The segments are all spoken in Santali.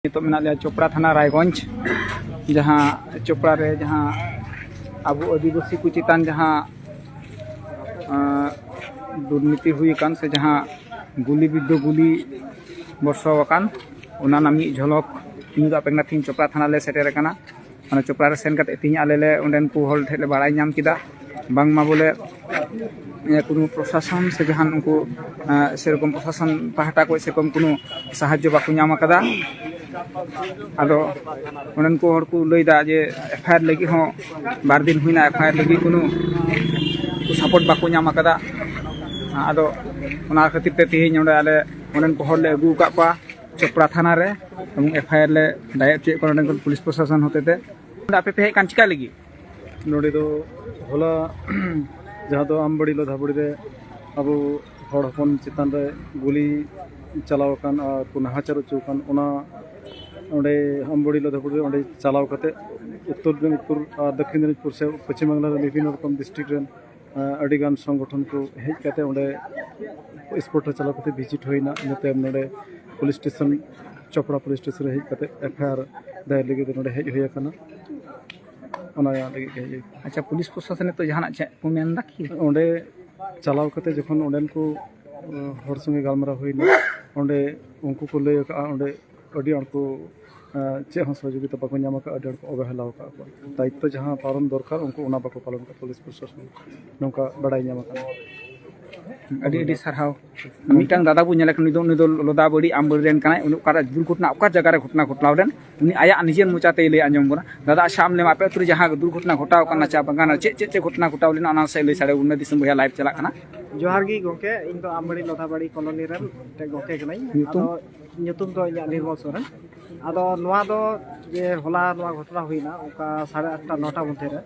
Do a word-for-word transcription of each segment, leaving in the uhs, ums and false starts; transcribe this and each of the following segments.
ᱱᱤᱛᱚᱜ ᱢᱮᱱᱟᱜ ᱞᱮᱭᱟ ᱪᱳᱯᱲᱟ ᱛᱷᱟᱱᱟ, ᱨᱟᱭᱜᱚᱸᱡᱽ, ᱡᱟᱦᱟᱸ ᱪᱳᱯᱲᱟ ᱨᱮ ᱡᱟᱦᱟᱸ ᱟᱵᱚ ᱟᱹᱫᱤᱵᱟᱹᱥᱤ ᱠᱚ ᱪᱮᱛᱟᱱ ᱡᱟᱦᱟᱸ, ᱟᱸ, ᱫᱩᱨᱱᱤᱛᱤ ᱦᱩᱭ ᱟᱠᱟᱱ ᱥᱮ ᱡᱟᱦᱟᱸ ᱜᱩᱞᱤ ᱵᱤᱫᱽᱫᱟᱹ ᱜᱩᱞᱤ ᱵᱚᱨᱥᱚ ᱟᱠᱟᱱ, ᱚᱱᱟ ᱨᱮᱱᱟᱜ ᱢᱤᱫ ᱡᱷᱚᱞᱚᱠ ᱧᱩᱨ ᱟᱯᱮ ᱠᱟᱱᱟ᱾ ᱛᱮᱦᱮᱧ ᱪᱳᱯᱲᱟ ᱛᱷᱟᱱᱟ ᱞᱮ ᱥᱮᱴᱮᱨ ᱟᱠᱟᱱᱟ᱾ ᱚᱱᱟ ᱪᱳᱯᱲᱟ ᱨᱮ ᱥᱮᱱ ᱠᱟᱛᱮ ᱛᱮᱦᱮᱧ ᱟᱞᱮ ᱞᱮ ᱚᱸᱰᱮᱱ ᱠᱚ ᱦᱚᱲ ᱴᱷᱮᱱ ᱞᱮ ᱵᱟᱲᱟᱭ ᱧᱟᱢ ᱠᱮᱫᱟ, ᱵᱟᱝᱢᱟ ᱵᱚᱞᱮ, ᱮ, ᱠᱳᱱᱳ ᱯᱨᱚᱥᱟᱥᱚᱱ ᱥᱮ ᱡᱟᱦᱟᱱ ᱩᱱᱠᱩ, ᱮ, ᱥᱮᱨᱚᱠᱚᱢ ᱯᱨᱚᱥᱟᱥᱚᱱ ᱯᱟᱦᱴᱟ ᱠᱷᱚᱱ ᱥᱮᱨᱚᱠᱚᱢ ᱠᱳᱱᱳ ᱥᱟᱦᱟᱡᱽᱡᱚ ᱵᱟᱠᱚ ᱧᱟᱢ ᱟᱠᱟᱫᱟ᱾ ᱟᱫᱚ ᱚᱸᱰᱮᱱ ᱠᱚ ᱦᱚᱲ ᱠᱚ ᱞᱟᱹᱭᱫᱟ ᱡᱮ ᱮᱯᱷ ᱟᱭ ᱟᱨ ᱞᱟᱹᱜᱤᱫ ᱦᱚᱸ ᱵᱟᱨ ᱫᱤᱱ ᱦᱩᱭᱱᱟ, ᱮᱯᱷ ᱟᱭ ᱟᱨ ᱞᱟᱹᱜᱤᱫ ᱠᱳᱱᱳ ᱥᱟᱯᱳᱨᱴ ᱵᱟᱠᱚ ᱧᱟᱢ ᱟᱠᱟᱫᱟ᱾ ᱟᱫᱚ ᱚᱱᱟ ᱠᱷᱟᱹᱛᱤᱨ ᱛᱮ ᱛᱮᱦᱮᱧ ᱚᱸᱰᱮ ᱟᱞᱮ ᱚᱸᱰᱮᱱ ᱠᱚ ᱦᱚᱲ ᱞᱮ ᱟᱹᱜᱩ ᱟᱠᱟᱫ ᱠᱚᱣᱟ ᱪᱳᱯᱲᱟ ᱛᱷᱟᱱᱟ ᱨᱮ, ᱮᱵᱚᱝ ᱮᱯᱷ ᱟᱭ ᱟᱨ ᱞᱮ ᱫᱟᱭᱮᱨ ᱦᱚᱪᱚᱭᱮᱫ ᱠᱚᱣᱟ ᱱᱚᱸᱰᱮᱱ ᱠᱚ ᱯᱩᱞᱤᱥ ᱯᱨᱚᱥᱟᱥᱚᱱ ᱦᱚᱛᱮᱛᱮ᱾ ᱱᱚᱸᱰᱮ ᱟᱯᱮ ᱯᱮ ᱦᱮᱡ ᱟᱠᱟᱱ ᱪᱤᱠᱟ ᱞᱟᱹᱜᱤᱫ? ᱱᱚᱰᱮ ᱫᱚ ᱦᱚᱞᱟ ᱡᱟᱦᱟᱸ ᱫᱚ ᱟᱢᱵᱟᱲᱤ ᱞᱚᱫᱷᱟᱵᱟᱲᱤ ᱨᱮ ᱟᱵᱚ ᱦᱚᱲ ᱦᱚᱯᱚᱱ ᱪᱮᱛᱟᱱ ᱨᱮ ᱜᱩᱞᱤ ᱪᱟᱞᱟᱣ ᱟᱠᱟᱱ ᱟᱨ ᱠᱚ ᱱᱟᱦᱟᱪᱟᱨ ᱦᱚᱪᱚ ᱟᱠᱟᱱ, ᱚᱱᱟ ᱚᱸᱰᱮ ᱟᱢᱵᱟᱲᱤ ᱞᱚᱫᱷᱟᱵᱟᱲᱤ ᱨᱮ ᱚᱸᱰᱮ ᱪᱟᱞᱟᱣ ᱠᱟᱛᱮ ᱩᱛᱛᱚᱨ ᱫᱤᱱᱟᱡᱽᱯᱩᱨ ᱟᱨ ᱫᱚᱠᱠᱷᱤᱱ ᱫᱤᱱᱟᱡᱽᱯᱩᱨ ᱥᱮ ᱯᱚᱪᱷᱤᱢ ᱵᱟᱝᱞᱟ ᱨᱮ ᱵᱤᱵᱷᱤᱱᱱᱚ ᱨᱚᱠᱚᱢ ᱰᱤᱥᱴᱨᱤᱠᱴ ᱨᱮᱱ ᱟᱹᱰᱤᱜᱟᱱ ᱥᱚᱝᱜᱚᱴᱷᱚᱱ ᱠᱚ ᱦᱮᱡ ᱠᱟᱛᱮ ᱚᱸᱰᱮ ᱥᱯᱚᱴ ᱨᱮ ᱪᱟᱞᱟᱣ ᱠᱟᱛᱮ ᱵᱷᱤᱡᱤᱴ ᱦᱩᱭᱱᱟ᱾ ᱤᱱᱟᱹ ᱛᱟᱭᱚᱢ ᱱᱚᱰᱮ police station, Chopra police station ᱨᱮ ᱦᱮᱡ ᱠᱟᱛᱮ ᱮᱯᱷ ᱟᱭ ᱟᱨ ᱫᱟᱭᱮᱨ ᱞᱟᱹᱜᱤᱫ ᱱᱚᱰᱮ ᱦᱮᱡ ᱦᱩᱭ ᱟᱠᱟᱱᱟ᱾ ᱚᱱᱟ ᱞᱟᱹᱜᱤᱫ ᱜᱮ ᱦᱮᱡ ᱦᱩᱭ ᱟᱠᱟᱱᱟ᱾ ᱟᱪᱪᱷᱟ, ᱯᱩᱞᱤᱥ ᱯᱨᱚᱥᱟᱥᱚᱱ ᱱᱤᱛᱚᱜ ᱡᱟᱦᱟᱱᱟᱜ ᱪᱮᱫ ᱠᱚ ᱢᱮᱱ ᱮᱫᱟ ᱠᱤ? ᱚᱸᱰᱮ ᱪᱟᱞᱟᱣ ᱠᱟᱛᱮ ᱡᱚᱠᱷᱚᱱ ᱚᱸᱰᱮᱱ ᱠᱚ, ᱟᱸ, ᱦᱚᱲ ᱥᱚᱸᱜᱮ ᱜᱟᱞᱢᱟᱨᱟᱣ ᱦᱩᱭᱱᱟ, ᱚᱸᱰᱮ ᱩᱱᱠᱩ ᱠᱚ ᱞᱟᱹᱭ ᱟᱠᱟᱫᱼᱟ, ᱚᱸᱰᱮ ᱟᱹᱰᱤ ᱟᱸᱴ ᱠᱚ, ᱟᱸ, ᱪᱮᱫ ᱦᱚᱸ ᱥᱚᱦᱚᱡᱳᱜᱤᱛᱟ ᱵᱟᱠᱚ ᱧᱟᱢ ᱟᱠᱟᱫᱼᱟ, ᱟᱹᱰᱤ ᱟᱸᱴ ᱠᱚ ᱚᱵᱚᱦᱮᱞᱟ ᱟᱠᱟᱫ ᱠᱚᱣᱟ᱾ ᱫᱟᱭᱤᱛᱛᱚ ᱡᱟᱦᱟᱸ ᱯᱟᱞᱚᱱ ᱫᱚᱨᱠᱟᱨ, ᱩᱱᱠᱩ ᱚᱱᱟ ᱵᱟᱠᱚ ᱯᱟᱞᱚᱱ ᱟᱠᱟᱫ ᱯᱩᱞᱤᱥ ᱯᱨᱚᱥᱟᱥᱚᱱ, ᱱᱚᱝᱠᱟ ᱵᱟᱰᱟᱭ ᱧᱟᱢ ᱟᱠᱟᱱᱟ᱾ ᱟᱹᱰᱤ ᱟᱹᱰᱤ ᱥᱟᱨᱦᱟᱣ᱾ ᱢᱤᱫᱴᱟᱝ ᱫᱟᱫᱟ ᱵᱚᱱ ᱧᱮᱞᱮ ᱠᱟᱱᱟ, ᱩᱱᱤ ᱫᱚ, ᱩᱱᱤ ᱫᱚ ᱞᱚᱫᱟ ᱵᱟᱹᱲᱤ ᱟᱢᱵᱟᱹᱲᱤ ᱨᱮᱱ ᱠᱟᱱᱟᱭ᱾ ᱩᱱᱤ ᱚᱠᱟᱨᱮ ᱫᱩᱨᱜᱷᱚᱴᱚᱱᱟ, ᱚᱠᱟ ᱡᱟᱭᱜᱟ ᱨᱮ ᱜᱷᱚᱴᱚᱱᱟ ᱜᱷᱚᱴᱟᱣ ᱞᱮᱱ, ᱩᱱᱤ ᱟᱭᱟᱜ ᱱᱤᱡᱮᱨ ᱢᱚᱪᱟ ᱛᱮᱭ ᱞᱟᱹᱭ ᱟᱸᱡᱚᱢ ᱵᱚᱱᱟ᱾ ᱫᱟᱫᱟ, ᱟᱪᱪᱷᱟ, ᱟᱢ ᱞᱟᱹᱭ ᱢᱮ, ᱟᱯᱮ ᱟᱹᱛᱩ ᱨᱮ ᱡᱟᱦᱟᱸ ᱫᱩᱨᱜᱷᱚᱴᱚᱱᱟ ᱜᱷᱚᱴᱟᱣ ᱟᱠᱟᱱᱟ ᱪᱟ ᱵᱟᱜᱟᱱ ᱨᱮ, ᱪᱮᱫ ᱪᱮᱫ ᱪᱮᱫ ᱜᱷᱚᱴᱚᱱᱟ ᱜᱷᱚᱴᱟᱣ ᱞᱮᱱᱟ, ᱚᱱᱟ ᱥᱮᱫ ᱞᱟᱹᱭ ᱥᱟᱰᱮ ᱟᱵᱚᱱ ᱢᱮ, ᱫᱤᱥᱚᱢ ᱵᱚᱭᱦᱟ ᱞᱟᱭᱤᱵᱷ ᱪᱟᱞᱟᱜ ᱠᱟᱱᱟ᱾ ᱡᱚᱦᱟᱨ ᱜᱮ ᱜᱚᱢᱠᱮ, ᱤᱧ ᱫᱚ ᱟᱢᱵᱟᱲᱤ ᱞᱚᱫᱷᱟᱵᱟᱲᱤ ᱠᱚᱞᱚᱱᱤ ᱨᱮᱱ ᱢᱤᱫᱴᱮᱱ ᱜᱚᱢᱠᱮ ᱠᱟᱹᱱᱟᱹᱧ᱾ ᱧᱩᱛᱩᱢ? ᱟᱫᱚ ᱧᱩᱛᱩᱢ ᱫᱚ ᱤᱧᱟᱹᱜ ᱱᱤᱨᱢᱚᱞ ᱥᱚᱨᱮᱱ᱾ ᱟᱫᱚ ᱱᱚᱣᱟ ᱫᱚ ᱡᱮ ᱦᱚᱞᱟ ᱱᱚᱣᱟ ᱜᱷᱚᱴᱚᱱᱟ ᱦᱩᱭᱱᱟ ᱚᱱᱠᱟ ᱥᱟᱲᱮ ᱟᱴᱴᱟ ᱱᱚᱴᱟ ᱢᱚᱫᱽᱫᱷᱮ ᱨᱮ,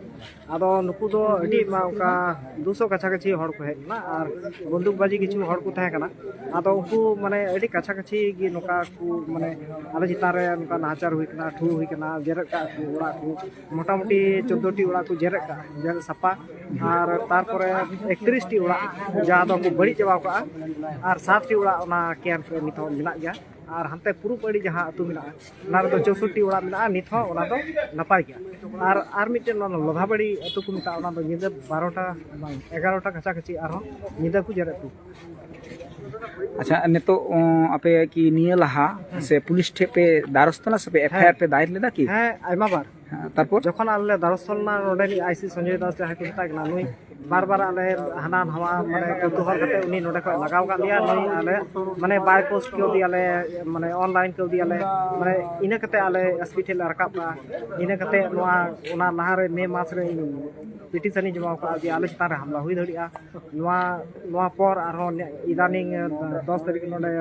ᱟᱫᱚ ᱱᱩᱠᱩ ᱫᱚ ᱟᱹᱰᱤ ᱟᱭᱢᱟ ᱚᱱᱠᱟ ᱫᱩᱥᱚ ᱠᱟᱪᱷᱟ ᱠᱟᱪᱷᱤ ᱦᱚᱲ ᱠᱚ ᱦᱮᱡ ᱞᱮᱱᱟ ᱟᱨ ᱵᱚᱱᱫᱩᱠ ᱵᱟᱡᱤ ᱠᱤᱪᱷᱩ ᱦᱚᱲ ᱠᱚ ᱛᱟᱦᱮᱸ ᱠᱟᱱᱟ᱾ ᱟᱫᱚ ᱩᱱᱠᱩ ᱢᱟᱱᱮ ᱟᱹᱰᱤ ᱠᱟᱪᱷᱟ ᱠᱟᱪᱷᱤ ᱜᱮ ᱱᱚᱝᱠᱟ ᱠᱚ ᱢᱟᱱᱮ ᱟᱞᱮ ᱪᱮᱛᱟᱱ ᱨᱮ ᱱᱚᱝᱠᱟ ᱱᱟᱦᱟᱪᱟᱨ ᱦᱩᱭ ᱠᱟᱱᱟ, ᱴᱷᱩ ᱦᱩᱭ ᱠᱟᱱᱟ, ᱡᱮᱨᱮᱫ ᱠᱟᱜ ᱠᱚ ᱚᱲᱟᱜ ᱠᱚ, ᱢᱚᱴᱟᱢᱩᱴᱤ ᱪᱳᱫᱽᱫᱳ ᱴᱤ ᱚᱲᱟᱜ ᱠᱚ ᱡᱮᱨᱮᱫ ᱠᱟᱜᱼᱟ, ᱡᱮᱨᱮᱫ ᱥᱟᱯᱷᱟ᱾ ᱟᱨ ᱛᱟᱨᱯᱚᱨᱮ ᱮᱠᱛᱨᱤᱥ ᱴᱤ ᱚᱲᱟᱜ ᱡᱟᱦᱟᱸ ᱫᱚ ᱠᱚ ᱵᱟᱹᱲᱤᱡ ᱪᱟᱵᱟᱣ ᱠᱟᱜᱼᱟ, ᱟᱨ ᱥᱟᱛ ᱴᱤ ᱚᱲᱟᱜ ᱚᱱᱟ ᱠᱮᱢᱯ ᱨᱮ ᱱᱤᱛ ᱦᱚᱸ ᱢᱮᱱᱟᱜ ᱜᱮᱭᱟ᱾ ᱟᱨ ᱦᱟᱱᱛᱮ ᱯᱩᱨᱩᱵ ᱟᱲᱮ ᱡᱟᱦᱟᱸ ᱟᱹᱛᱩ ᱢᱮᱱᱟᱜᱼᱟ, ᱚᱱᱟ ᱨᱮᱫᱚ ᱪᱳᱥᱳᱴᱴᱤ ᱚᱲᱟᱜ ᱢᱮᱱᱟᱜᱼᱟ, ᱱᱤᱛ ᱦᱚᱸ ᱚᱱᱟ ᱫᱚ ᱱᱟᱯᱟᱭ ᱜᱮᱭᱟ᱾ ᱟᱨ ᱟᱨ ᱢᱤᱫᱴᱮᱱ ᱚᱱᱟ ᱞᱚᱫᱷᱟᱵᱟᱲᱤ ᱟᱹᱛᱩ ᱠᱚ ᱢᱮᱛᱟᱜᱼᱟ, ᱚᱱᱟ ᱫᱚ ᱧᱤᱫᱟᱹ ᱵᱟᱨᱚᱴᱟ ᱵᱟᱝ ᱮᱜᱟᱨᱚᱴᱟ ᱠᱟᱪᱷᱟ ᱠᱟᱪᱷᱤ ᱟᱨᱦᱚᱸ ᱧᱤᱫᱟᱹ ᱠᱚ ᱡᱮᱨᱮᱫ ᱠᱚ᱾ ᱟᱪᱪᱷᱟ, ᱱᱤᱛᱚᱜ ᱚ, ᱟᱯᱮ ᱠᱤ ᱱᱤᱭᱟᱹ ᱞᱟᱦᱟ ᱥᱮ ᱯᱩᱞᱤᱥ ᱴᱷᱮᱱ ᱯᱮ ᱫᱟᱨᱚᱥ ᱛᱟᱦᱮᱱᱟ ᱥᱮ ᱯᱮ ᱮᱯᱷ ᱟᱭ ᱟᱨ ᱯᱮ ᱫᱟᱭᱮᱨ ᱞᱮᱫᱟ ᱠᱤ? ᱦᱮᱸ, ᱟᱭᱢᱟ ᱵᱟᱨ᱾ ᱦᱮᱸ, ᱛᱟᱨᱯᱚᱨ? ᱡᱚᱠᱷᱚᱱ ᱟᱞᱮ ᱞᱮ ᱫᱟᱨᱚᱥ ᱞᱮᱱᱟ ᱱᱚᱰᱮᱱᱤᱡ ᱟᱭ ᱥᱤ ᱥᱚᱧᱡᱚᱭ ᱫᱟᱥ ᱡᱟᱦᱟᱸᱭ ᱠᱚ ᱢᱮᱛᱟᱭ ᱠᱟᱱᱟ, ᱱᱩᱭ ᱵᱟᱨ ᱵᱟᱨ ᱟᱞᱮ ᱦᱟᱱᱟ ᱱᱟᱣᱟ ᱢᱟᱱᱮ ᱠᱚᱞᱛᱩᱦᱚᱞ ᱠᱟᱛᱮ ᱩᱱᱤ ᱱᱚᱰᱮ ᱠᱷᱚᱱ ᱞᱟᱜᱟᱣ ᱠᱟᱜ ᱞᱮᱭᱟ᱾ ᱱᱩᱭ ᱟᱞᱮ ᱢᱟᱱᱮ ᱵᱟᱭ ᱯᱳᱥᱴ ᱠᱟᱹᱣᱫᱤᱭᱟᱞᱮ, ᱢᱟᱱᱮ ᱚᱱᱞᱟᱭᱤᱱ ᱠᱟᱹᱣᱫᱤᱭᱟᱞᱮ, ᱢᱟᱱᱮ ᱤᱱᱟᱹ ᱠᱟᱛᱮ ᱟᱞᱮ ᱮᱥ ᱯᱤ ᱴᱷᱮᱱ ᱞᱮ ᱨᱟᱠᱟᱵ ᱠᱟᱜᱼᱟ᱾ ᱤᱱᱟᱹ ᱠᱟᱛᱮ ᱱᱚᱣᱟ ᱚᱱᱟ ᱞᱟᱦᱟᱨᱮ ᱢᱮ ᱢᱟᱥ ᱨᱮ ᱤᱧ ᱯᱤᱴᱤᱥᱚᱱ ᱤᱧ ᱡᱚᱢᱟ ᱠᱟᱜᱼᱟ ᱡᱮ ᱟᱞᱮ ᱪᱮᱛᱟᱱ ᱨᱮ ᱦᱟᱢᱞᱟ ᱦᱩᱭ ᱫᱟᱲᱮᱭᱟᱜᱼᱟ᱾ ᱱᱚᱣᱟ ᱱᱚᱣᱟ ᱯᱚᱨ ᱟᱨᱦᱚᱸ ᱤᱫᱟᱱᱤᱝ ᱫᱚᱥ ᱛᱟᱹᱨᱤᱠᱷ ᱱᱚᱰᱮ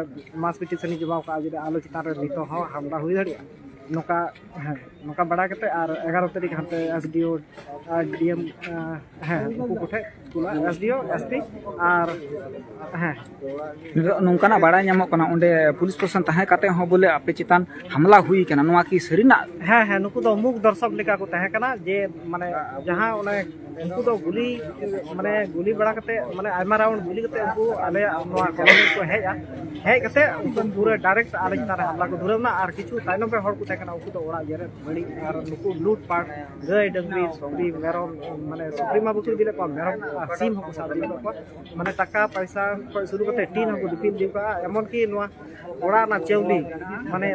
ᱢᱟᱥ ᱯᱤᱴᱤᱥᱚᱱ ᱤᱧ ᱡᱚᱢᱟ ᱠᱟᱜᱼᱟ ᱡᱮ ᱟᱞᱮ ᱪᱮᱛᱟᱱ ᱨᱮ ᱱᱤᱛᱚᱜ ᱦᱚᱸ ᱦᱟᱢᱞᱟ ᱦᱩᱭ ᱫᱟᱲᱮᱭᱟᱜᱼᱟ᱾ ᱱᱚᱝᱠᱟ, ᱦᱮᱸ, ᱱᱚᱝᱠᱟ ᱵᱟᱲᱟᱭ ᱠᱟᱛᱮ ᱟᱨ ᱮᱜᱟᱨᱚ ᱛᱟᱹᱨᱤᱠᱷ ᱦᱟᱱᱛᱮ ᱮᱥ ᱰᱤ ᱳ ᱟᱨ ᱰᱤ ᱮᱢ, ᱦᱮᱸ, ᱩᱱᱠᱩ ᱠᱚᱴᱷᱮᱱ ᱠᱩᱞᱟ, ᱮᱥ ᱰᱤ ᱳ, ᱮᱥ ᱯᱤ ᱟᱨ, ᱦᱮᱸ᱾ ᱱᱤᱛᱚᱜ ᱱᱚᱝᱠᱟᱱᱟᱜ ᱵᱟᱲᱟᱭ ᱧᱟᱢᱚᱜ ᱠᱟᱱᱟ, ᱚᱸᱰᱮ ᱯᱩᱞᱤᱥ ᱯᱨᱚᱥᱟᱥᱚᱱ ᱛᱟᱦᱮᱸ ᱠᱟᱛᱮ ᱦᱚᱸ ᱵᱚᱞᱮ ᱟᱯᱮ ᱪᱮᱛᱟᱱ ᱦᱟᱢᱞᱟ ᱦᱩᱭ ᱠᱟᱱᱟ, ᱱᱚᱣᱟ ᱠᱤ ᱥᱟᱹᱨᱤᱱᱟᱜ? ᱦᱮᱸ, ᱦᱮᱸ, ᱱᱩᱠᱩ ᱫᱚ ᱢᱩᱠ ᱫᱚᱨᱥᱚᱠ ᱞᱮᱠᱟ ᱠᱚ ᱛᱟᱦᱮᱸ ᱠᱟᱱᱟ, ᱡᱮ ᱢᱟᱱᱮ ᱡᱟᱦᱟᱸ ᱚᱱᱮ ᱩᱱᱠᱩ ᱫᱚ ᱜᱩᱞᱤ, ᱢᱟᱱᱮ ᱜᱩᱞᱤ ᱵᱟᱲᱟ ᱠᱟᱛᱮ, ᱢᱟᱱᱮ ᱟᱭᱢᱟ ᱨᱟᱣᱩᱱᱰ ᱜᱩᱞᱤ ᱠᱟᱛᱮ ᱩᱱᱠᱩ ᱟᱞᱮᱭᱟᱜ ᱱᱚᱣᱟ ᱠᱚᱞᱚᱱᱤ ᱠᱚ ᱦᱮᱡᱼᱟ᱾ ᱦᱮᱡ ᱠᱟᱛᱮ ᱩᱱᱠᱩ ᱯᱩᱨᱟᱹ ᱰᱟᱭᱨᱮᱠᱴ ᱟᱞᱮ ᱪᱮᱛᱟᱱ ᱨᱮ ᱦᱟᱢᱞᱟ ᱠᱚ ᱫᱷᱩᱨᱟᱹᱣ ᱮᱱᱟ᱾ ᱟᱨ ᱠᱤᱪᱷᱩ ᱛᱟᱭᱱᱚᱢ ᱨᱮ ᱦᱚᱲ ᱠᱚ ᱛᱟᱦᱮᱸ ᱠᱟᱱᱟ, ᱩᱱᱠᱩ ᱫᱚ ᱚᱲᱟᱜ ᱡᱮᱨᱮᱫ ᱵᱟᱹᱲᱤᱡ ᱟᱨ ᱱᱩᱠᱩ ᱞᱩᱴ ᱯᱟᱴ, ᱜᱟᱹᱭ ᱰᱟᱹᱝᱨᱤ ᱥᱩᱠᱨᱤ ᱢᱮᱨᱚᱢ, ᱢᱟᱱᱮ ᱥᱩᱠᱨᱤ ᱢᱟ ᱵᱟᱠᱚ ᱤᱫᱤ ᱞᱮᱫ ᱠᱚᱣᱟ, ᱢᱮᱨᱚᱢ ᱟᱨ ᱥᱤᱢ ᱦᱚᱸᱠᱚ ᱥᱟᱵ ᱤᱫᱤ ᱞᱮᱫ ᱠᱚᱣᱟ᱾ ᱢᱟᱱᱮ ᱴᱟᱠᱟ ᱯᱚᱭᱥᱟ ᱠᱷᱚᱱ ᱥᱩᱨᱩ ᱠᱟᱛᱮ ᱴᱤᱱ ᱦᱚᱸᱠᱚ ᱫᱤᱯᱤᱞ ᱤᱫᱤ ᱠᱟᱜᱼᱟ, ᱮᱢᱚᱱ ᱠᱤ ᱱᱚᱣᱟ ᱚᱲᱟᱜ ᱨᱮᱱᱟᱜ ᱪᱟᱣᱞᱮ, ᱢᱟᱱᱮ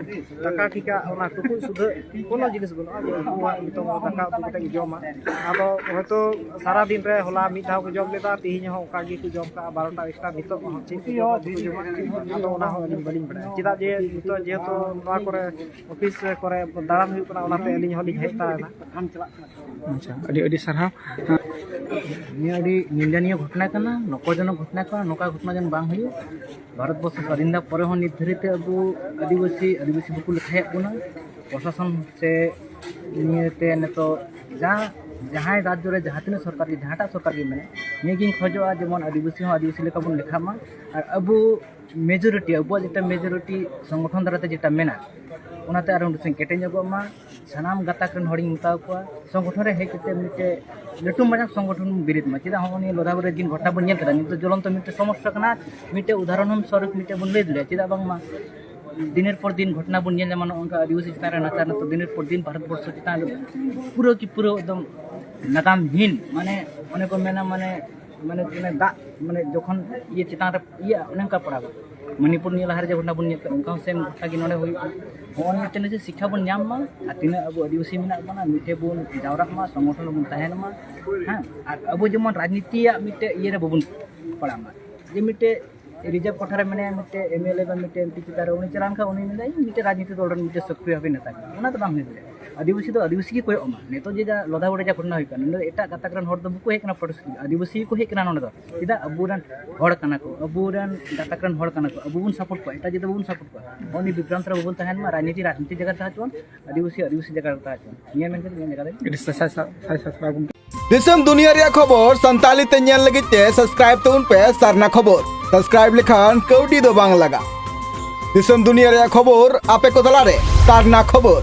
ᱫᱟᱠᱟ ᱴᱷᱤᱠᱟ, ᱚᱱᱟ ᱴᱩᱠᱩᱡ ᱥᱩᱫᱷᱟᱹ ᱠᱳᱱᱳ ᱡᱤᱱᱤᱥ ᱵᱟᱹᱱᱩᱜᱼᱟ ᱡᱮ ᱩᱱᱠᱩᱣᱟᱜ ᱱᱤᱛᱚᱝ ᱫᱟᱠᱟ ᱩᱛᱩ ᱠᱟᱛᱮ ᱠᱚ ᱡᱚᱢᱟ᱾ ᱟᱫᱚ ᱦᱚᱭᱛᱳ ᱥᱟᱨᱟ ᱫᱤᱱ ᱨᱮ ᱦᱚᱞᱟ ᱢᱤᱫ ᱫᱷᱟᱣ ᱠᱚ ᱡᱚᱢ ᱞᱮᱫᱟ, ᱛᱮᱦᱮᱧ ᱦᱚᱸ ᱚᱱᱠᱟ ᱜᱮᱠᱚ ᱡᱚᱢ ᱠᱟᱜᱼᱟ ᱵᱟᱨᱚᱴᱟ ᱮᱠᱴᱟ, ᱱᱤᱛᱚᱜ ᱦᱚᱸ ᱪᱮᱫ ᱠᱚ ᱡᱚᱢᱟ ᱵᱟᱠᱚ ᱡᱚᱢᱟ, ᱟᱫᱚ ᱚᱱᱟ ᱦᱚᱸ ᱟᱹᱞᱤᱧ ᱵᱟᱹᱞᱤᱧ ᱵᱟᱲᱟᱭᱟ᱾ ᱪᱮᱫᱟᱜ ᱡᱮ ᱱᱤᱛᱚᱜ ᱡᱮᱦᱮᱛᱩ ᱱᱚᱣᱟ ᱠᱚᱨᱮ ᱚᱯᱷᱤᱥ ᱠᱚᱨᱮ ᱫᱟᱬᱟᱱ ᱦᱩᱭᱩᱜ ᱠᱟᱱᱟ, ᱚᱱᱟᱛᱮ ᱟᱹᱞᱤᱧ ᱦᱚᱸᱞᱤᱧ ᱦᱮᱡ ᱛᱟᱨᱟᱭᱮᱱᱟ᱾ ᱟᱪᱪᱷᱟ, ᱟᱹᱰᱤ ᱟᱹᱰᱤ ᱥᱟᱨᱦᱟᱣ᱾ ᱱᱤᱭᱟᱹ ᱟᱹᱰᱤ ᱱᱤᱱᱫᱟᱱᱤᱭᱚ ᱜᱷᱚᱴᱚᱱᱟ ᱠᱟᱱᱟ, ᱱᱚᱠᱚᱨᱡᱚᱱᱚᱠ ᱜᱷᱚᱴᱚᱱᱟ ᱠᱟᱱᱟ᱾ ᱱᱚᱝᱠᱟ ᱜᱷᱚᱴᱚᱱᱟ ᱡᱮᱱᱚ ᱵᱟᱝ ᱦᱩᱭᱩᱜ᱾ ᱵᱷᱟᱨᱚᱛ ᱵᱚᱨᱥᱚ ᱥᱟᱫᱷᱤᱱ ᱫᱟ ᱯᱚᱨᱮ ᱦᱚᱸ ᱱᱤᱛ ᱫᱷᱟᱹᱨᱤᱡ ᱛᱮ ᱟᱵᱚ ᱟᱹᱫᱤᱵᱟᱹᱥᱤ ᱟᱹᱫᱤᱵᱟᱹᱥᱤ ᱵᱟᱠᱚ ᱞᱮᱠᱷᱟᱭᱮᱫ ᱵᱚᱱᱟ᱾ ᱯᱨᱚᱥᱟᱥᱚᱱ ᱥᱮ ᱱᱤᱭᱟᱹᱛᱮ ᱱᱤᱛᱚᱜ ᱡᱟᱦᱟᱸ ᱡᱟᱦᱟᱸᱭ ᱨᱟᱡᱽᱡᱚ ᱨᱮ ᱡᱟᱦᱟᱸ ᱛᱤᱱᱟᱹᱜ ᱥᱚᱨᱠᱟᱨ ᱜᱮ, ᱡᱟᱦᱟᱸᱴᱟᱜ ᱥᱚᱨᱠᱟᱨ ᱜᱮ ᱢᱮᱱᱟᱜ, ᱱᱤᱭᱟᱹᱜᱤᱧ ᱠᱷᱚᱡᱚᱜᱼᱟ ᱡᱮᱢᱚᱱ ᱟᱹᱫᱤᱵᱟᱹᱥᱤ ᱦᱚᱸ ᱟᱹᱫᱤᱵᱟᱹᱥᱤ ᱞᱮᱠᱟ ᱵᱚᱱ ᱞᱮᱠᱷᱟᱜ ᱢᱟ᱾ ᱟᱨ ᱟᱵᱚ ᱢᱮᱡᱚᱨᱤᱴᱤ, ᱟᱵᱚᱣᱟᱜ ᱡᱮᱴᱟ ᱢᱮᱡᱚᱨᱤᱴᱤ ᱥᱚᱝᱜᱚᱴᱷᱚᱱ ᱫᱟᱨᱟᱭᱛᱮ ᱡᱮᱴᱟ ᱢᱮᱱᱟᱜ, ᱚᱱᱟᱛᱮ ᱟᱨᱚ ᱩᱱᱤ ᱥᱮᱱ ᱠᱮᱴᱮᱡ ᱧᱚᱜᱚᱜ ᱢᱟ᱾ ᱥᱟᱱᱟᱢ ᱜᱟᱛᱟᱠ ᱨᱮᱱ ᱦᱚᱲᱤᱧ ᱢᱮᱛᱟ ᱠᱚᱣᱟ, ᱥᱚᱝᱜᱚᱴᱷᱚᱱ ᱨᱮ ᱦᱮᱡ ᱠᱟᱛᱮ ᱢᱤᱫᱴᱮᱡ ᱞᱟᱹᱴᱩ ᱢᱟᱨᱟᱝ ᱥᱚᱝᱜᱚᱴᱷᱚᱱ ᱵᱚᱱ ᱵᱮᱨᱮᱫ ᱢᱟ᱾ ᱪᱮᱫᱟᱜ ᱦᱚᱸᱜᱼᱚ ᱱᱤᱭᱟᱹ ᱞᱚᱫᱷᱟ ᱵᱟᱨᱮ ᱫᱤᱱ ᱜᱷᱚᱴᱱᱟ ᱵᱚᱱ ᱧᱮᱞ ᱠᱮᱫᱟ, ᱱᱤᱛᱚᱜ ᱡᱚᱞᱚᱱᱛᱚ ᱢᱤᱫᱴᱮᱡ ᱥᱚᱢᱚᱥᱥᱟ ᱠᱟᱱᱟ, ᱢᱤᱫᱴᱮᱡ ᱩᱫᱟᱦᱚᱨᱚᱱ ᱦᱚᱸ ᱥᱚᱨᱚᱠ ᱢᱤᱫᱴᱮᱡ ᱵᱚᱱ ᱞᱟᱹᱭ ᱫᱟᱲᱮᱭᱟᱜᱼᱟ᱾ ᱪᱮᱫᱟᱜ ᱵᱟᱝᱢᱟ ᱫᱤᱱᱮᱨ ᱯᱚᱨ ᱫᱤᱱ ᱜᱷᱚᱴᱚᱱᱟ ᱵᱚᱱ ᱧᱮᱞ ᱧᱟᱢᱟ, ᱱᱚᱜᱼᱚ ᱱᱚᱝᱠᱟ ᱟᱹᱫᱤᱵᱟᱹᱥᱤ ᱪᱮᱛᱟᱱ ᱨᱮ ᱱᱟᱪᱟᱨ ᱱᱟᱛᱟᱨ ᱫᱤᱱᱮᱨ ᱯᱚᱨ ᱫᱤᱱ ᱵᱷᱟᱨᱚᱛ ᱵᱚᱨᱥᱚ ᱪᱮᱛᱟᱱ ᱨᱮ ᱯᱩᱨᱟᱹ ᱠᱤ ᱯᱩᱨᱟᱹ ᱮᱠᱫᱚᱢ ᱱᱟᱜᱟᱢᱦᱤᱱ, ᱢᱟᱱᱮ ᱚᱱᱮ ᱠᱚ ᱢᱮᱱᱟ, ᱢᱟᱱᱮ ᱢᱟᱱᱮ ᱚᱱᱮ ᱫᱟᱜ, ᱢᱟᱱᱮ ᱡᱚᱠᱷᱚᱱ ᱤᱭᱟᱹ ᱪᱮᱛᱟᱱ ᱨᱮ ᱤᱭᱟᱹ, ᱚᱱᱮ ᱚᱱᱠᱟ ᱯᱟᱲᱟᱜᱼᱟ᱾ ᱢᱚᱱᱤᱯᱩᱨ ᱱᱤᱭᱟᱹ ᱞᱟᱦᱟ ᱨᱮ ᱡᱮ ᱜᱷᱚᱴᱚᱱᱟ ᱵᱚᱱ ᱧᱮᱞ ᱠᱮᱫ, ᱚᱱᱠᱟ ᱦᱚᱸ ᱥᱮᱢ ᱜᱷᱚᱴᱚᱱᱟ ᱜᱮ ᱱᱚᱰᱮ ᱦᱩᱭᱩᱜᱼᱟ᱾ ᱦᱚᱸᱜᱼᱚ ᱱᱤᱭᱟᱹ ᱢᱤᱫᱴᱮᱱ ᱡᱮ ᱥᱤᱠᱠᱷᱟ ᱵᱚᱱ ᱧᱟᱢ ᱢᱟ, ᱟᱨ ᱛᱤᱱᱟᱹᱜ ᱟᱵᱚ ᱟᱹᱫᱤᱵᱟᱹᱥᱤ ᱢᱮᱱᱟᱜ ᱵᱚᱱᱟ, ᱢᱤᱫᱴᱷᱮᱱ ᱵᱚᱱ ᱡᱟᱣᱨᱟᱜ ᱢᱟ, ᱥᱚᱝᱜᱚᱴᱷᱚᱱ ᱨᱮᱵᱚᱱ ᱛᱟᱦᱮᱱ ᱢᱟ᱾ ᱦᱮᱸ, ᱟᱨ ᱟᱵᱚ ᱡᱮᱢᱚᱱ ᱨᱟᱡᱽᱱᱤᱛᱤᱭᱟᱜ ᱢᱤᱫᱴᱮᱡ ᱤᱭᱟᱹ ᱨᱮ ᱵᱟᱵᱚᱱ ᱯᱟᱲᱟᱜ ᱢᱟ, ᱡᱮ ᱢᱤᱫᱴᱮᱡ ᱨᱤᱡᱟᱨᱵᱷ ᱠᱚᱴᱷᱟ ᱨᱮ ᱢᱮᱱᱟᱭᱟ ᱢᱤᱫᱴᱮᱡ ᱮᱢ ᱮᱞ ᱮ ᱵᱟ ᱢᱤᱫᱴᱮᱡ ᱮᱢ ᱯᱤ ᱪᱮᱛᱟᱱ ᱨᱮ ᱩᱱᱤ ᱪᱟᱞᱟᱣ ᱞᱮᱱᱠᱷᱟᱱ ᱩᱱᱤ ᱢᱮᱱᱫᱟ, "ᱤᱧ ᱢᱤᱫᱴᱮᱡ ᱨᱟᱡᱽᱱᱤᱛᱤ ᱫᱚᱞ ᱨᱮᱱ ᱢᱤᱫᱴᱮᱡ ᱥᱚᱠᱨᱤᱭᱚ ᱵᱷᱟᱵᱮ ᱱᱮᱛᱟ ᱠᱟᱱᱟ", ᱚᱱᱟ ᱫᱚ ᱵᱟᱝ ᱦᱩᱭ ᱫᱟᱲᱮᱭᱟᱜᱼᱟ᱾ ᱟᱹᱫᱤᱵᱟᱹᱥᱤ ᱫᱚ ᱟᱹᱫᱤᱵᱟᱹᱥᱤ ᱜᱮ ᱠᱚᱭᱚᱜ ᱟᱢᱟ᱾ ᱱᱤᱛᱚᱜ ᱡᱮ ᱡᱟ ᱞᱚᱫᱷᱟ ᱵᱚᱰᱮ ᱡᱟ ᱜᱷᱚᱴᱚᱱᱟ ᱦᱩᱭ ᱠᱟᱱᱟ, ᱱᱚᱰᱮ ᱮᱴᱟᱜ ᱜᱟᱛᱟᱠ ᱨᱮᱱ ᱦᱚᱲ ᱫᱚ ᱵᱟᱠᱚ ᱦᱮᱡ ᱠᱟᱱᱟ ᱯᱨᱚᱴᱮᱥᱴ ᱞᱟᱹᱜᱤᱫ, ᱟᱹᱫᱤᱵᱟᱹᱥᱤ ᱜᱮᱠᱚ ᱦᱮᱡ ᱠᱟᱱᱟ ᱱᱚᱰᱮ ᱫᱚ᱾ ᱪᱮᱫᱟᱜ? ᱟᱵᱚᱨᱮᱱ ᱦᱚᱲ ᱠᱟᱱᱟ ᱠᱚ, ᱟᱵᱚᱨᱮᱱ ᱜᱟᱛᱟᱠ ᱨᱮᱱ ᱦᱚᱲ ᱠᱟᱱᱟ ᱠᱚ, ᱟᱵᱚ ᱵᱚᱱ ᱥᱟᱯᱳᱨᱴ ᱠᱚᱣᱟ, ᱮᱴᱟᱜ ᱡᱟᱹᱛ ᱫᱚ ᱵᱟᱵᱚᱱ ᱥᱟᱯᱳᱨᱴ ᱠᱚᱣᱟ᱾ ᱱᱚᱜᱼᱚ ᱱᱤᱭᱟᱹ ᱵᱤᱵᱷᱨᱟᱱᱛ ᱨᱮ ᱵᱟᱵᱚᱱ ᱛᱟᱦᱮᱱ ᱢᱟ, ᱨᱟᱡᱽᱱᱤᱛᱤ ᱨᱟᱡᱽᱱᱤᱛᱤ ᱡᱟᱭᱜᱟ ᱨᱮ ᱛᱟᱦᱮᱸ ᱦᱚᱪᱚᱣᱟᱱ, ᱟᱹᱫᱤᱵᱟᱹᱥᱤ ᱟᱹᱫᱤᱵᱟᱹᱥᱤ ᱡᱟᱭᱜᱟ ᱨᱮ ᱛᱟᱦᱮᱸ ᱦᱚᱪᱚᱣᱟᱱ᱾ ᱱᱤᱭᱟᱹ ᱢᱮᱱ ᱠᱟᱛᱮ ᱤᱧᱟᱹᱜ ᱡᱟᱭᱜᱟ ᱫᱚᱧ ᱟᱹᱰᱤ ᱥᱟᱭ ᱥᱟᱭ ᱥᱟᱨᱦᱟᱣ ᱜᱚᱢᱠᱮ᱾ ᱫᱤᱥᱚᱢ ᱫᱩᱱᱤᱭᱟᱹ ᱨᱮᱭᱟᱜ ᱠᱷᱚᱵᱚᱨ ᱥᱟᱱᱛᱟᱲᱤ ᱛᱮ ᱧᱮᱞ ᱞᱟᱹᱜᱤᱫ ᱛᱮ ᱥᱟᱵᱥᱠᱨᱟᱭᱤᱵ ᱛᱟᱵᱚᱱ ᱯᱮ ᱥᱟᱨᱱᱟ ᱠᱷᱚᱵᱚᱨ᱾ ᱥᱟᱵᱥᱠᱨᱟᱭᱤᱵ ᱞᱮᱠᱷᱟᱱ ᱠᱟᱹᱣᱰᱤ ᱫᱚ ᱵᱟᱝ ᱞᱟᱜᱟᱜᱼᱟ᱾ ᱫᱤᱥᱚᱢ ᱫᱩᱱᱤᱭᱟᱹ ᱨᱮᱭᱟᱜ ᱠᱷᱚᱵᱚᱨ ᱟᱯᱮ ᱠᱚ ᱛᱟᱞᱟᱨᱮ ᱥᱟᱨᱱᱟ ᱠᱷᱚᱵᱚᱨ᱾